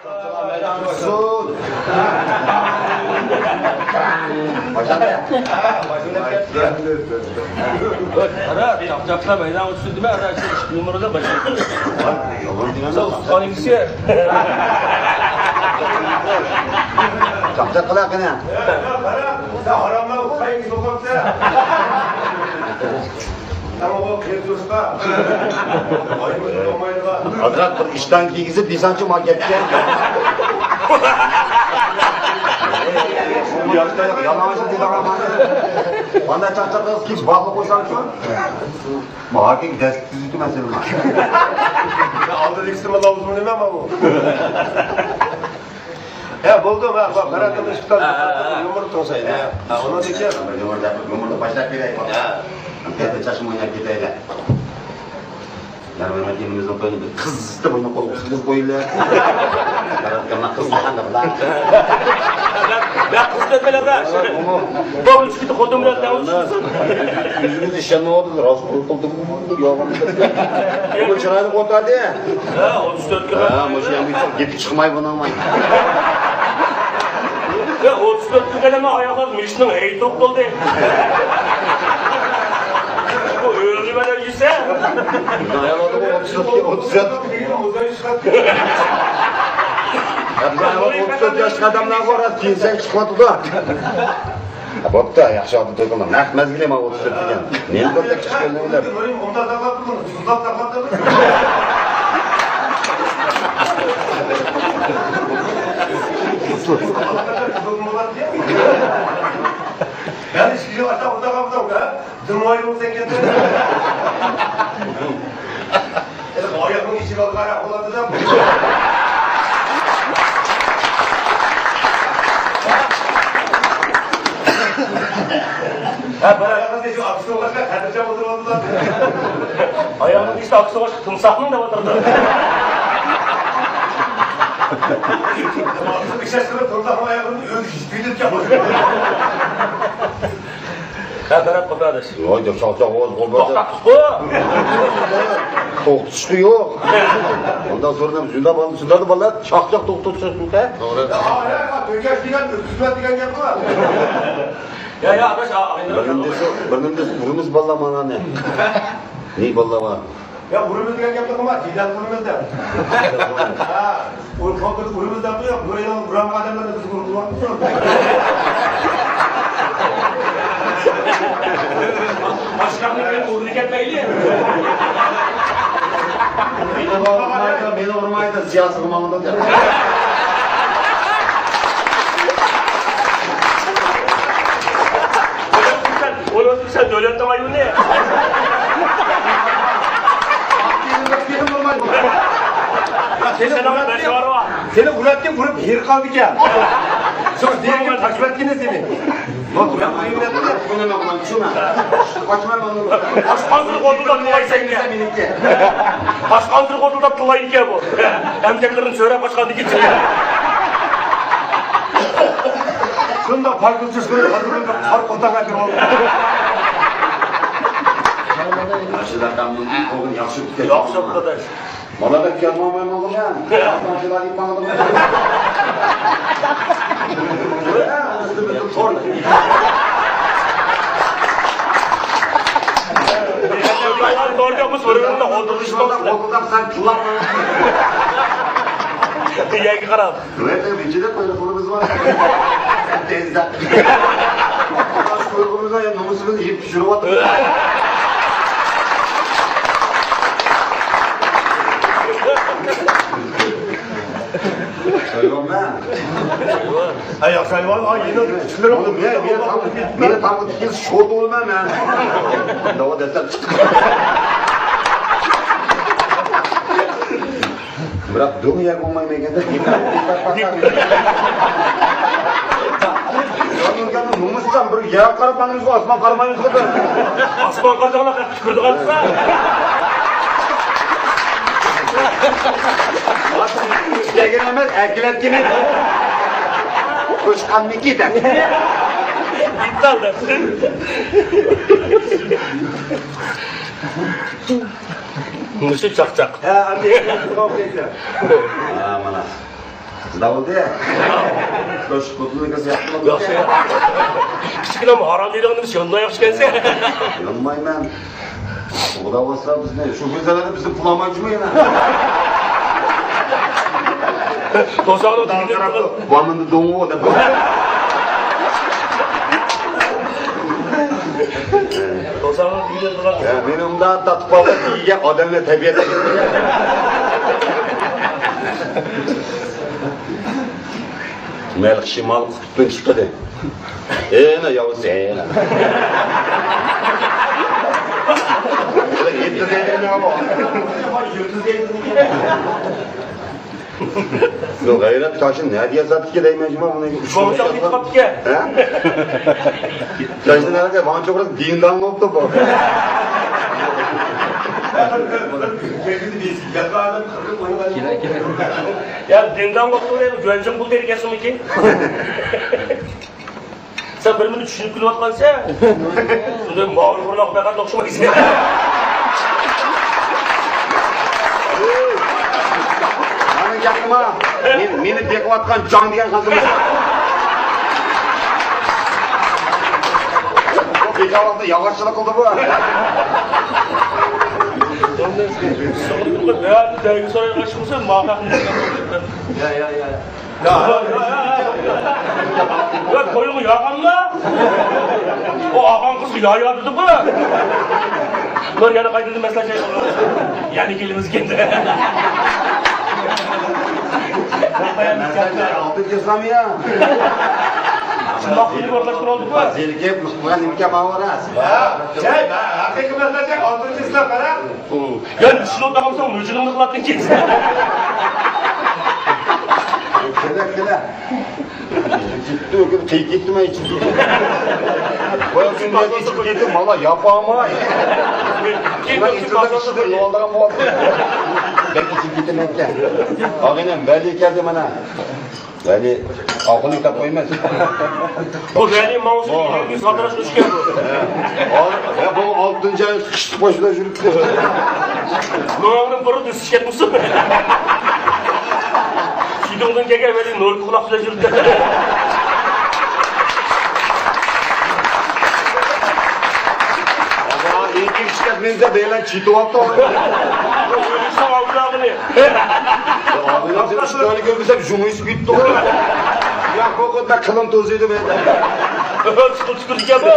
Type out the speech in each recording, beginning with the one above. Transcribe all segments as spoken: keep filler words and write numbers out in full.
قارا، چاقچاقلار مەيدانغا چۈشتى دېمە، ئەنە شۇ ئىككى نومۇردا باشلىدى. سەن ئۇستىخان ئىگىسى. چاقچاق قىلا قېنى. سەن ھاراملار قايسى بولۇپسەن؟ ئازراق بىر ئىشتان كىيگۈزۈپ دېسەڭچۇ، ماڭا گەپكە. يالىڭاچ دېدىڭ. مانا چاقچاق قىلىپ كىيىپ باغلاپ قويساڭچۇ. ماڭا دەس تۈزۈتۈ مەسىلە. ئالدىدىكىسى مانا ئۇزۇن نېمە بۇ؟ ھە، بولدى، ھە، بار، قارا قىلىش، ھە، ھە، ھە. يۇمۇر توسايدى. ھە، ھە، ئۇنىڭدىن كېيىن يۇمۇردا، يۇمۇردا باشلاپ بېرەي. ھە. بىر چاچما ئويناپ كېتەيلى. يەنە ئويناپ كېلىمىزنىڭ تويىنى بىر قىز دەپ ئويناپ قويۇپ قىز قويۇلۇۋەتسۇن. قارا قىلما قىز دېگەندە بۇلار. بەك قىز دەپ بىلەدە. بۇ ئۈچ كېتى خوتۇن بىلەن دەۋاتسۇن. ئۆزىمىز ئىشەنمەيۋاتىمىز، راست قىلدىممۇ، يالغان. بۇ چىرايلىق ئوتادى. ھە، ئوتتۇز تۆت كىلو. ھە، مۇشۇ يەردە گېپى چىقماي بۇنىڭ. ھە، ئوتتۇز تۆت كىلو دېگەن ئاياللار مىشنىڭ ھەيدوق بولدى. بۇ ئۆلۈمەن ئۆلگۈسى. ئاياللاردا بۇ ئوتتۇز تۆت، ئوتتۇز تۆت. ئوتتۇز تۆت ياشلىق ئادەملەرگە راست كىيسەك چىقىۋاتىدۇ. بوپتۇ، ياخشى ئادەم توي قىلما. نەق مەزگىلى مانا ئوتتۇز تۆت دېگەن. نېمە بىر تەك چىقىپ كەلدىڭلار؟ يەنە ئىككى يىل ئاشتا ئوتاققا بۇزاڭ، ھە؟ دىڭ ئايرىلسا كەتتى. ئاياغنىڭ ئىچىگە ئالغان بولاتىدۇ. ھە، بىراق شۇ ئاكسىيونغا خەتىرجەم ئولتۇرۇۋاتىدۇ. ئاياغنىڭ ئىچىدە ئاكسىيونغا تىمساھنىڭ دەپ ئولتۇرىدۇ. ئىشەشتىرىپ تىمساھنىڭ ئاياغىنى ئۆزى كۈيدۈرۈپ كەپ. ھە، بىراق قوبراداش. ۋاي، چاقچاق ئاۋاز قوبراداش. توختاتقۇسى. توختىتىشقۇ يوق. ئۇنداق سورىدىم، شۇنداق بالىلار، شۇنداق بالىلار چاقچاق توختىتىشقۇ. توغرا. يا، يا، يا، تۆكەش دېگەن، ئۆتكۈزمە دېگەن گەپ بار. يا، يا، ئاداش، ئا، ئا، بىرنى دېسە، بىرنى دېسە، ئۇرىمىز بالىلار مانا نى. نى بالىلار بار. يا، ئۇرىمىز دېگەن گەپنى قىلما، جېدەل قىلىمىز دەپ. ھە، ئۇ، ئۇرىمىز دەپ تۇرۇپ، بۇ يەردە ئۇرامدىغان ئادەملەرنى بىز ئۇرۇپ تۇرۇۋاتىمىز. باشقاڭنى بىلەن ئۇرۇنى كەتمەيلى. مېنى ئۇرمايدۇ، مېنى ئۇرمايدۇ، سىياسىي ماڭىدۇ دەپ. ئۇنى ئۆتمىسە دۆلەتنىڭ ئايۋىنى. سېنىڭ بەشۋارى بار. سېنى ئۇراتتى، ئۇرۇپ ھېرى قالدىكەن. شۇڭا زېرىكىپ قاچىۋەتكىنى سېنى. قاچقانسېرى غودۇلداپ تىللايسەن. قاچقانسېرى غودۇلداپ تىللايدىكەن بۇ. ئەمگەكلىرىنى سۆرەپ قاچقاندىكىن. شۇنداق پاكىز چۈشكۈن ھازىر قار قوتاڭغا كىرىۋالدى. راشىد ئاكامنىڭ ئوغلى ياخشى ئۇكا. ياخشى ئۇكا. مانا بەك يالماڭماي ماڭغۇ مەن. ئاسمانچىلار دېيىپ ماڭدىم. تور يوقمۇ سورىغىنىڭدا ئولتۇرۇشتا. ئولتۇرسام سەن تىللاپ ماڭ. يەرگە قاراپ. بۇ يەردە بىچىدە قۇيرۇقلىرىمىز بار. تېزدە. قۇيرۇقىمىزدا يا نومۇسىمىزنى يەپ چۈشۈرۈۋاتىمىز. سايۋانمۇ؟ ھە، ياخشى ھايۋان. ئاي، يېنىڭ كۈچلىرى. مانا مېنى، مېنى تام-، مېنى تامغا تىكىلسە شوردا بولىمەن مەن. داۋا دەسلەپ چىقتى. بىراق دۆڭ يەرگە ئوڭماي مەگەندە نېمە؟ نومۇسچان بىر يەرگە قاراپ ماڭىمىزغۇ، ئاسمان قارىمايمىزغۇ بىر. ئاسمان قارىساڭلار تۈكۈرىدىغانسىلەر. ئىستەگەن ئەمەس، ئەكېلەتكىنى. قوشقاننىكى دەپ. دېتال دەپسىز. مۇشۇ چاقچاق. ھە، ئەمدى ھە، مانا. نېمە بولدى؟ شۇ قوتۇننى كۆرسە ياخشى بولدى. ياخشى. كىچىككىنە ھارام دەيدىغىنىمىز ياندا ياخشى ئىكەنسەن. يانمايمەن. ئۇدا بولسا بىزنى، شۇ كۈنلەردە بىزنى پۇل ئالمايچۇمۇ يەنە؟ توساقنىڭ تۈگىدى. ۋامىندا دوڭۇ دەپ. توساقنىڭ تۈگىدى. يا، مېنى ئۇنداق تارتىپ ئالغان دېگەن ئادەملەر تەبىئەتتە. مەلىك شىمال قۇتۇپتىن چىقىدۇ. ئېنە ياۋۇز، ئېنە. يۇلتۇز دەيدۇ. يوق، غەيرەت تاشى نەدە ياساتتىكى دەيمەن جۇما بۇنى. شۇڭشاق يېتىپ قاپتىكەن. ھە؟ تاشنى نەدە، ۋاڭچۇ بىراز دىندان بوپتۇ بۇ. يا دىندان بوپتۇ دەيمەن، گۈەنجىڭ بۇ دېرىكەسمىكىن؟ سەن بىر مېنى چۈشىنىپ كۈلۈۋاتقانسەن. شۇنداق ماۋۇ بۇرۇناق پەقەت ئوخشىمايسەن. مانا گەپنىما. مېنى، مېنى بېقىۋاتقان جاڭ دېگەن قىزىم. بۇ بىكارلىقتا ياغاچچىلىق قىلدى بۇ. يا، يا، يا. يا، يا، يا، يا. يا، تويغا ياغانلا. ئۇ ئاغام قىزغا يا، يا دېدىغۇ. بۇلار يەنە قايتىدىن مەسلىھەت يەنە كېلىمىز ئىكەن. ئالتىنچى ئىسلام يا. شۇنداق قىلىپ ئورۇنلاشتۇرۇۋالدۇق. زېرىكىپ، مۇشۇ نېمىكەن ماۋۇ راست. ھە، ھەقىقىي مەسلىھەت ئالتىنچى ئىسلام، قارا. يا، شۇنى تاقىمساڭ، مۆجىنىڭنى قىلاتتىڭ كېيىن. كېلە، كېلە. كېتتى، ئۆكۈنۈپ قېيىپ كېتىمەن ئىچىپ كېتىپ. بايا كۈنلەر ئىچىپ كېتىپ، مانا ياپالماي. مانا ئىچىدە كىشىلەر يوقالغان بولدى. بەك ئىچىپ كېتىمەنكەن. ئاغىنەم، ۋەلى كەلدى مانا. ۋەلى، ئاقىلنى تاپمايمەن. بۇ ۋەلى ماڭسۇن، ئىككى ساتىراش ئۆچكەن بۇ. ھە، بۇ ئالتىنچى ئاي قىشلىق باشلاپ يۈرۈپتۇ. ماڭدىن بۇرۇن ئۆسۈش كەتمىسۇن. شىدىڭدىن كەلگەن ۋەلى نۇر قۇلاق بىلەن يۈرۈپتۇ. ئەنكىم ئىشلەپ مېنى دەپ بەيلەر چېتىۋاپتۇ. ئۆلۈشنىڭ ئالدىدا بۇنى. ئابىلەم سېنى ئىشتاننى كۆرمىسەم جۇمۇيسىپ كېتىپتۇ. يا، قوقۇت، مەن قىلىم توزۇيدۇ مەن. تۇتۇپ تۇتىدىكەن بۇ.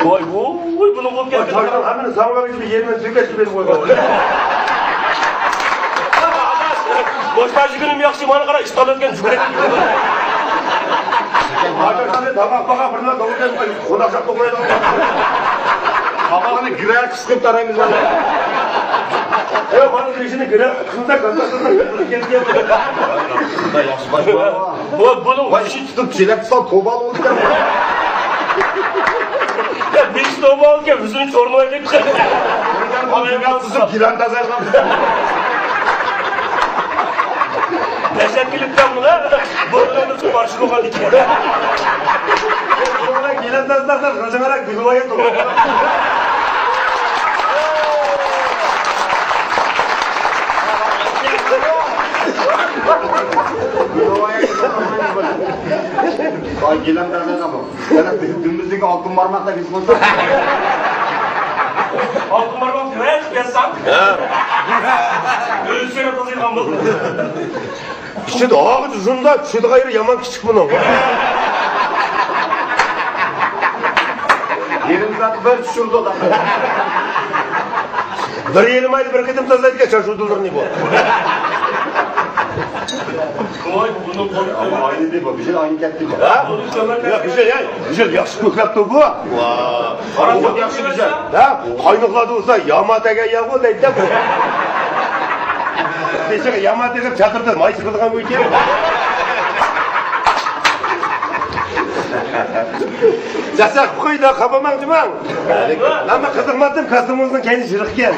ۋاي، ۋوي، بۇنىڭ بولۇپ كەتكەن. ھەممىنى ساڭلار ئىچىدە يېرىمە سۆكەشكە بېرىپ قويغان. بوشقا كۈنۈم ياخشى، مانا قارا، ئىشتان ئۆتكەن جۈگرەك. تاماق باقا بىرلا دوغرا قوناق جاپ توغرايدۇ. تاماقنى گىرە قىسقىپ تارايمىز. يا، مانا بېشىنى گىرە قىسقىپ كەلگەن. ياخشى باش. بۇ، بۇنىڭ ۋاي، ئىشى تۇتۇپ چېلەك تۇتساڭ توبا بولىدىكەن. يا، بېشى توبا بولىدىكەن، ئۆزىنى چورمايدىكەن. تۇزۇپ گىلەن تازايغان. دەھشەت كېلىپ تۇرامدۇ؟ بۇرنىڭدا سۇ بارشى بولغان ئىكەن. بۇرنىڭدا گىلەن تازىلىقتا غىلجىڭراق گۈلۋايە توقۇلغان. گۈلۋايە توقۇلغان. ئاي، گىلەن تازىلىقتا بۇ. يەنە دۈمبىزدىكى ئالتۇن بارماق دەپ ھېس قىلسام. ئالتۇن بارماق دېمەس، يازسام. ھە. ئۆزى سېنى قىزىغان بولدى. ئىچىدە ئاغىچ ئۇزۇندا، چۈشىدىغان يېرى يامان كىچىك بۇنىڭ. يېرىم سائەت بىر چۈشۈردى. بىر يېرىم ئايدا بىر قېتىم تازىلايدىكەن چاچ ئۇدۇللىرىنى بۇ. ۋاي، بۇنىڭ قولى. ئاينى دېدى بۇ، بىر ئاينى كەتتى بۇ. ھە؟ يا، بىر ياي، بىر ياخشى كۆكلەپتۇ بۇ. ۋا. قارا، ياخشى بىر. ھە؟ قاينىقلاردا بولسا ياما تەگەن ياغۇ دەيدۇ بۇ. دېسەك ياما تېگىپ چاتىردا ماي چىقىدىغان بۇ ئىكەن. جاساق قويدا قاپا ماڭ جۇماڭ. مەنمۇ قىزىقماپتىم، كاستيۇمىڭىزنىڭ كەينى يىرىقكەن.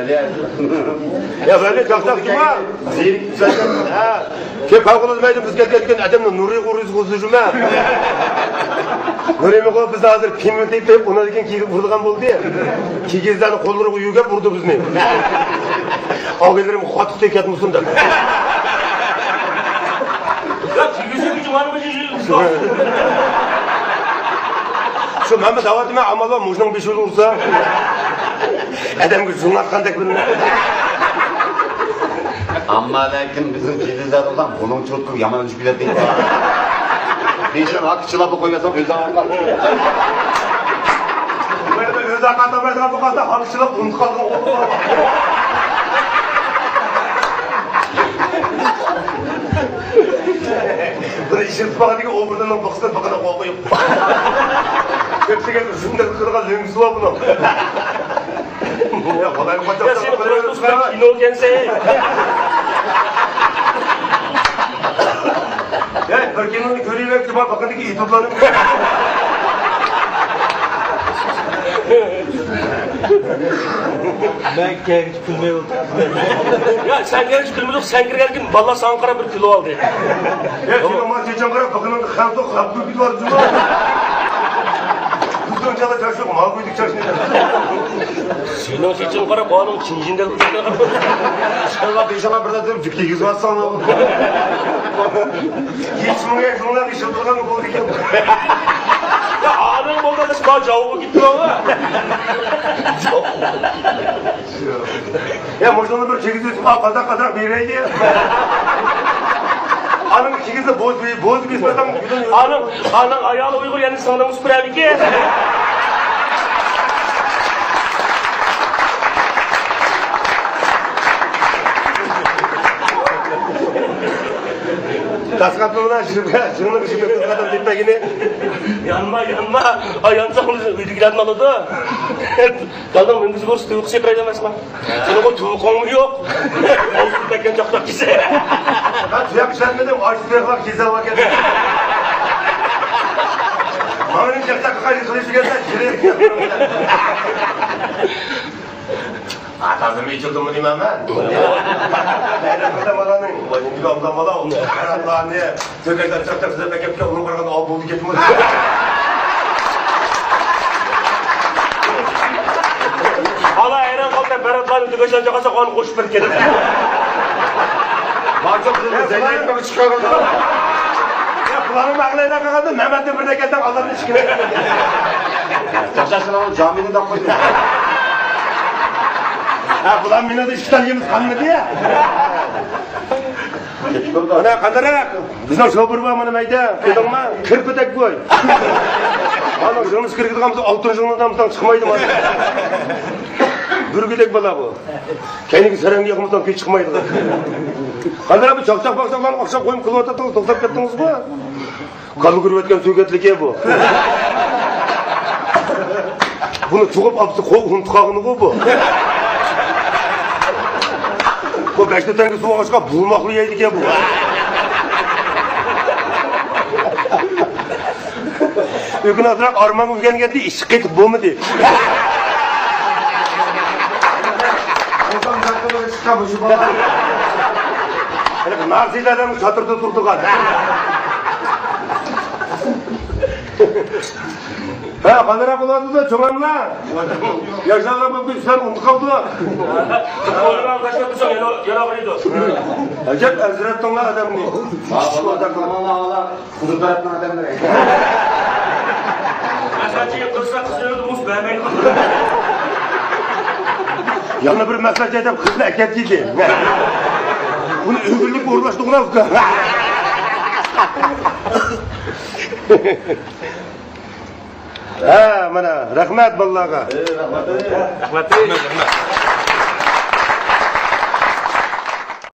يا، بەلكى چاقچاقچىما؟ ھە. كېيىن پەۋقۇلئاددە مەيدان بىز كەلگەندىكىن ئادەمنىڭ نۇرى غۇرۇزى غۇزۇجۇما. نۇرى مىغۇ بىز ھازىر پىمىنتى تېپىپ، ئۇنىڭدىن كېيىن ئۇرىدىغان بولدى. كىگىزلەرنىڭ قوللىرىغا يۈگەپ ئۇردى بىزنى. ئاغىنىلىرىم قاتتىق تېگىپ كەتمىسۇن دەپ. يا، كىگىزنىڭ كۈچى بارمۇ؟ شۇ مەن دەۋاتىمەن، ئامال بار مۇشۇنىڭ بېشىنى ئۇرسا. ئادەمگە جۇڭلاتقاندەك بىلىنىدۇ. ئەمما لېكىن بىزنىڭ كىگىزلەر بولسا بۇنىڭ چوتكىغا يامان ئۈچۈپ كېتەتتى. بېشىنى ھاكا چىلاپ قويۇۋەتسەم ئۆزى ئاغرىغان. ئۆزى ئاغرىغان بولغاندا ھاكا چىلاپ ئۇنتۇپ قالغان. بىر ئىشلىتىپ باقىدىكى ئوبوردىنىڭ بىقىسىنى بىقىنى قويۇپ. كۆپلىگەن ئۈزۈمدىن قىلغان لۆڭگىسى بار بۇنىڭ. يا، بالايىم قاچاق يا، سېنى قويۇپ قويۇپ كىنو ئىكەنسەن. يا، بىر كىنونى كۆرۈۋەتتى، بار، بىقىدىكى ئېتوتلارنى. مەن كەلگۈچە كۈلمەي ئولتۇر. يا، سەن كىرگەچ كۈلمىدۇق، سەن كىرگەندىن كېيىن بالىلار ساڭا قاراپ بىر كۈلۈپ ئالدى. يا، سېنىڭ ماڭا چېچىڭغا قاراپ، بىقىنىڭدا خەلق يوق، خەلق كۈلۈپ كېتىۋاتىدۇ. بىزنىڭ چالا چاچ يوق، ماڭا كۈلدۈك چاچنى. سېنىڭ چېچىڭغا قاراپ، ئانىڭ چىنجىندە ئىشقىلىپ بېشىڭا بىر نەرسە جۈپ كىيگۈزۈۋاتساڭ. يېتىش مىڭ ياشلىقلار ئىشلىتىدىغان بولدى ئىكەن. يا، ئانىڭ بولدى، بىز ما جاۋۇغا كېتىپ تۇرۇڭ. يا، مۇشۇنى بىر كىگىزىپ، قازاق، قازاق بېرەيلى. ئانىڭ كىگىزى بوز، بوز بېسىپ ئاتاڭ. ئانىڭ، ئانىڭ ئايالى ئۇيغۇر، يەنى سىڭلىڭ سۈپۈرەمىكى؟ تاسقاتنىڭ بىلەن شىركەت، شىرنىڭ شىركەت قاتار دېپەگىنى. يانما، يانما. ئايانساڭ ئۆيدىكىلەردىن ئالىدۇ. كالدىڭ مېنىڭ بىز بولسا تۇيۇقسى قىرايدۇ ئەمەسما؟ سېنىڭ بۇ تۇيۇقۇڭمۇ يوق؟ ئوزۇپ كەتكەن چاقچاق كىشى. مەن تۇياق ئىشلەتمىدىم، ئاشۇ تۇياقلار كېسەل باركەن. ماڭا چاقچاق قىلىش دېگەندە، ئاتازىم ئېچىلدىمۇ دېمەن مەن. مەيلى قىلدىم بالانىڭ. ئوبدان بالا. قارانلارنى. سۆگەندەر چاقچاق سۆزلەپ ئەكەپكەن، ئۇنىڭ قارىغان ئاۋۇ بولدى كەتتىمۇ. ئالا ھەيران قالدى، بەرەتلارنى تۈگەشلەن چاقاسا، قان قوشۇپ بېرىپ كەتتى. ماجۇ قىزنى زەينەپ چىقارغان. يا، بۇلارنىڭ مەغلىنە قالغاندا، مەمەتنى بىر دەكەتتەڭ ئالارنى ئىشىكىنى. چاقچاق سىلەرنىڭ جامىنى دەپ قويدۇم. ھە، بۇلار مېنىڭدە ئىككى تال يېمىز قالمىدى. مانا قانداقراق؟ بىزنىڭ شوپۇر بار مانا مەيدە. كۆردۈڭمۇ؟ كىرپىدەك گۇي. مانا يىڭنىسى كىرگۈدىغان بولسا، ئالتۇن يىڭنىدىن چىقمايدۇ مانا. بۈرگۈدەك بالا بۇ. كەينىگە سەرەڭگە ياقمىساڭ كېچىقمايدۇ. قانداقراق بۇ چاقچاق باقساڭلار ئاخشام قويۇم قىلىۋاتاتتىڭىز، توختاپ كەتتىڭىزغۇ؟ كاللا كۆرۈۋەتكەن سۆگەتلىكى بۇ. بۇنى تۇغۇپ ئاپىسى قويۇپ ئۇنتۇپ قالغىنىغۇ بۇ. بۇ بەش تەڭگە سۇ ئاچقان بۇلماقلا يەيدىكەن بۇ. ئۆكۈنۈپ ئازراق ئارمانغا ئۆگەنگەندە ئىشقا قېتىپ بولمىدى. ناسىلەرنىڭ چاتىرىدا تۇرىدىغان. ھە، قانداقراق بولۇۋاتىدۇ، چوڭاملا؟ ياشلارغا بۇ كۈن سىلەر ئۇنتۇپ قاپتۇ. ئويۇنغا قاچماي تۇرساڭ يەنە، يەنە ئاغرىيدۇ. ئەجەب ئەزرەتتىڭلار ئادەمنى. قۇدۇر تەرەپنىڭ ئادەملىرى. مەسلىھەتچى قىلسا قىز ئۆيدە مۇز بەرمەيدۇ. يەنە بىر مەسلىھەتچى دەپ قىزنى ئەكەتتى. بۇنى ئۆگۈنلۈك ئورۇنلاشتۇرغىنا ئۇكا. ھە، مانا، رەھمەت بالىلارغا. رەھمەت. رەھمەت.